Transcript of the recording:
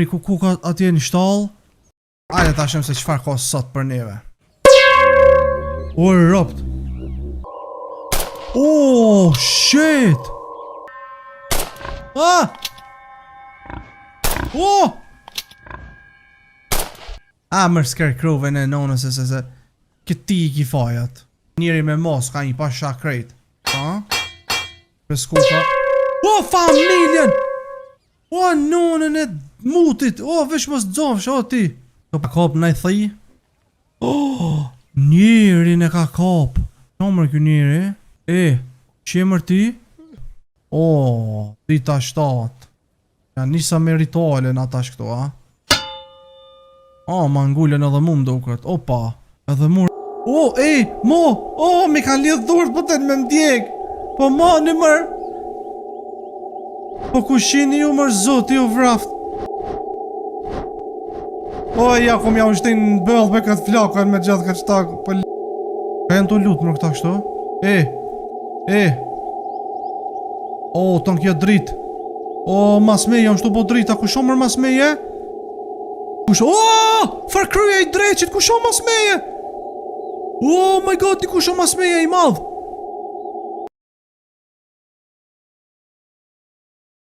Njeri ku ku ka atje në shtallë. Ajde ta shohim se çfarë ka sot për neve. O, ropt. Oh, shit! Ah! Oh! Ah, mër scarecrow-ën e nonës se se se Këti i ki fajat. Njeri me mos ka një pasha krejt. Ha? Peskuka. O, familjen! O, nonën e mutit! O, vesh mos të o ti! Ka kap naj thi? Oh, njerin e ka kap. Qa mër ky njeri? E, që mër ti? Oh, dita 7. Ja nisa me rituale në tash këto, a? Oh, ma ngullën edhe mu më duket. Opa, edhe mu... Oh, e, mo, oh, mi kanë lidhë durët po të me m'djeg. Po ma një mër. Po kushini ju mër zoti ju vraft. O, ja, ku m'ja ushtin në bëllë me këtë flakën me gjithë këtë shtak. Po... Ka janë të lutë mër këta kështu? E, e. O, të në kjo dritë. O, mas meje, jam shtu po drita, kush o mër mas meje? Kush o, far kryje i dreqit, kush o mas meje? Oh my god, di kush o mas meje i madh?